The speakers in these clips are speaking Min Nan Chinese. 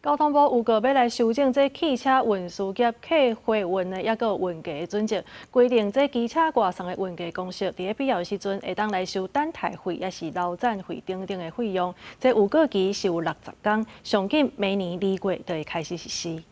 交通部預告欲來修正這汽車運輸業客貨運的抑閣運價的準則，規定這機車外送的運價公式，佇咧必要的時陣會當來收等待費，抑是流轉費等等的費用。這預告期是有60工，上緊明年2月就會開始實施。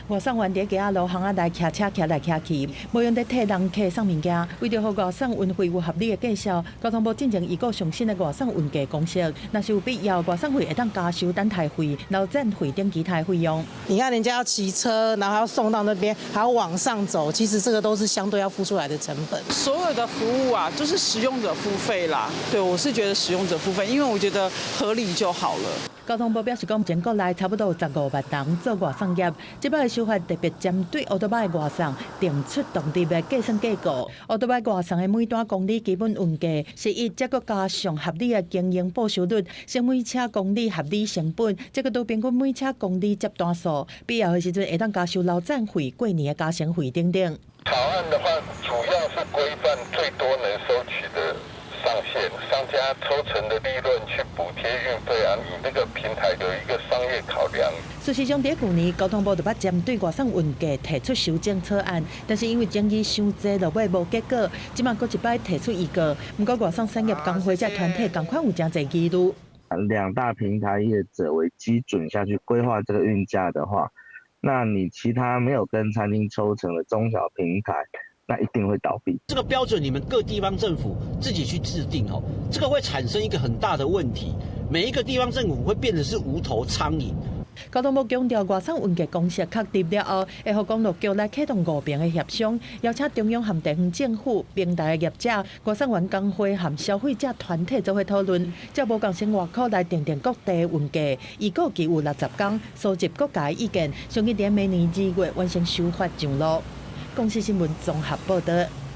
外送員佇街仔路巷仔內騎車騎來騎去，無閒佇替人客送物件。為著予外送運費有合理的計數，交通部進前預告上新的外送運價公式，若是有必要，外送費會當加收等待費、流轉費等其他費用。你看人家要騎車，然後要送到那邊，還要往上走，其實這個都是相對要付出來的成本。所有的服務啊，就是使用者付費啦。對，我是覺得使用者付費，因為我覺得合理就好了。交通部表示講，全國內差不多有15萬人做外送業，這擺的修法特別針對歐多擺外送定出獨立的計算結構。歐多擺外送的每單公里基本運價是以這閣加上合理的經營報酬率，乘每車公里合理成本，這閣拄平均每車公里接單數，必要的時陣會當加收流轉費、過年的加成費等等。草案的話，主要是規範最多能收取的上限，商家抽成的利潤去補貼運費啊，你那個平台有一個商業考量。事實上，佇去年交通部就捌針對外送運價提出修正草案，但是因為爭議傷濟，落尾無結果。這擺閣一擺提出預告，毋過外送產業工會這團體仝款有誠濟疑慮。兩大平台業者為基準下去規劃這個運價的話，那你其他沒有跟餐廳抽成的中小平台，那一定會倒閉。這個標準你們各地方政府自己去制定哦，這個會產生一個很大的問題，每一個地方政府會變成是無頭蒼蠅。交通部強調，外送運價公式確立了後，會予公路局來啟動五邊的協商，邀請中央和地方政府、平台的業者、外送員工會和消費者團體做伙討論，照無仝生活箍來訂定各地運價。預告期有60工，收集各界意見，上緊佇明年2月完成修法上路。公視新聞綜合報導。